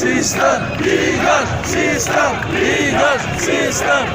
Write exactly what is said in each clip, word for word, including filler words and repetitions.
Système, dégage, système, dégage, système.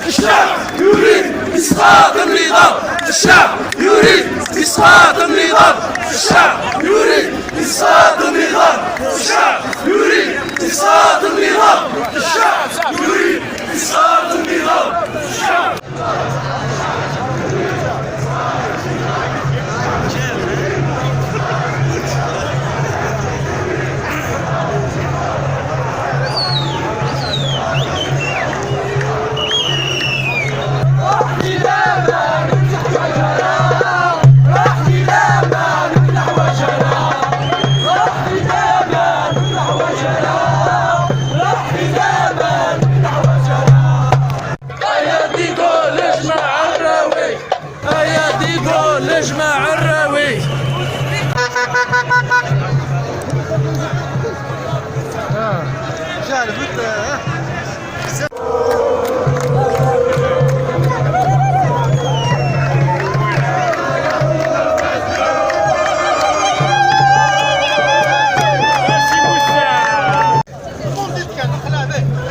الشعب يريد إسقاط النظام. الشعب يريد إسقاط النظام. الشعب يريد إسقاط النظام. الشعب يريد إسقاط النظام. الشعب يريد إسقاط النظام. الشعب. هيا ديكولاج مع الراوي. هيا ديكولاج مع الراوي.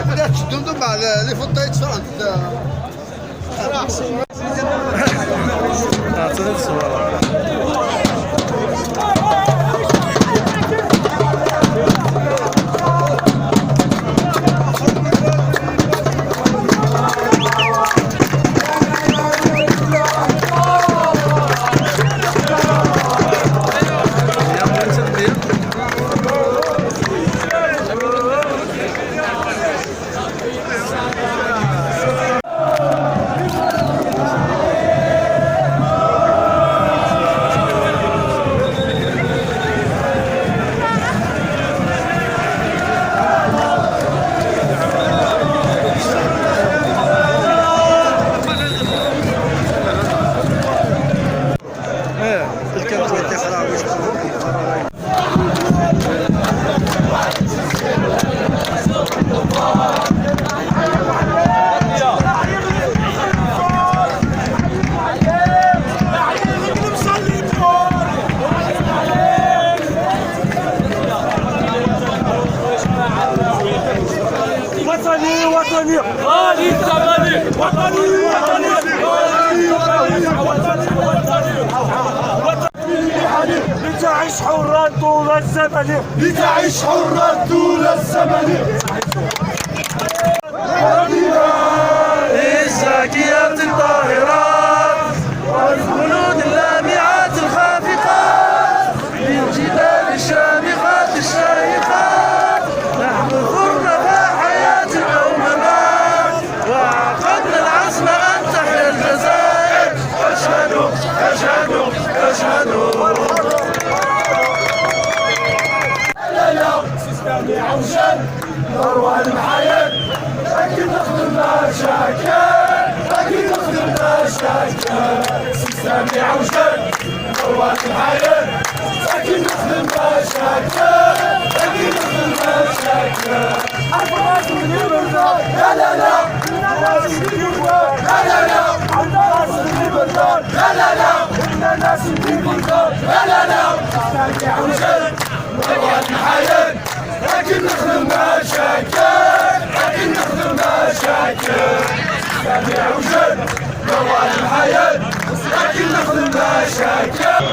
بدات تدوم مع لي فوطاي تفرحت. ايه، الكلمة اللي تيخرج. وطني، وطني. غالي الزمن. وطني، وطني. وطني، وطني. لتعيش حرا طول الزمن. لتعيش حرا طول الزمن. الزاكيات الطاهرات والخلود اللامعات الخافقات من جبال الشامخات الشاهقات. نحن ثرنا فحياة أو ممات، وعقدنا العزم أن تحيا الجزائر. أشهد، أشهد، أشهد. لا، لا، سيستم يعوجل، نروح المحايل، أكيد نخدم مشاكل، أكيد نخدم مشاكل. سيستم يعوجل، نروح المحايل، أكيد نخدم مشاكل، أكيد نخدم مشاكل. لا، لا، لا. لا، لا، لا. لا، لا، لا. لا، لا، لا. لكن نخدم مشاكل، لكن نخدم مشاكل. سامي عوجل، نروح الحياة، لكن نخدم مشاكل.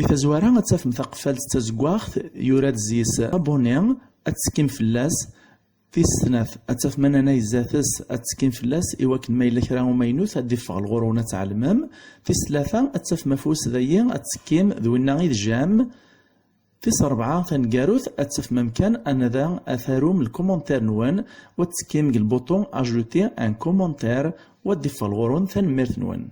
Di tazwara ad tafem taqeffalt d tazeggaɣt, yura-d zzi-s abonné, ad tekkim fell-as. Tis snat, ad tafem ananay zdat-s, ad tekkim fell-as, i wakken ma yella kra umaynut ad d-iffeɣ ɣur-wen ad tɛelmem. Tis tlata, ad tafem afus dayi, ad tekkim d winna i d j'aime. Tis rebɛa taneggarut, ad tafem amkan anada ad tarum lkumantir-nwen, u ad tekkim deg lbuṭu ajouter un commentaire, u ad d-iffeɣ ɣur-wen. Tanemmirt-nwen.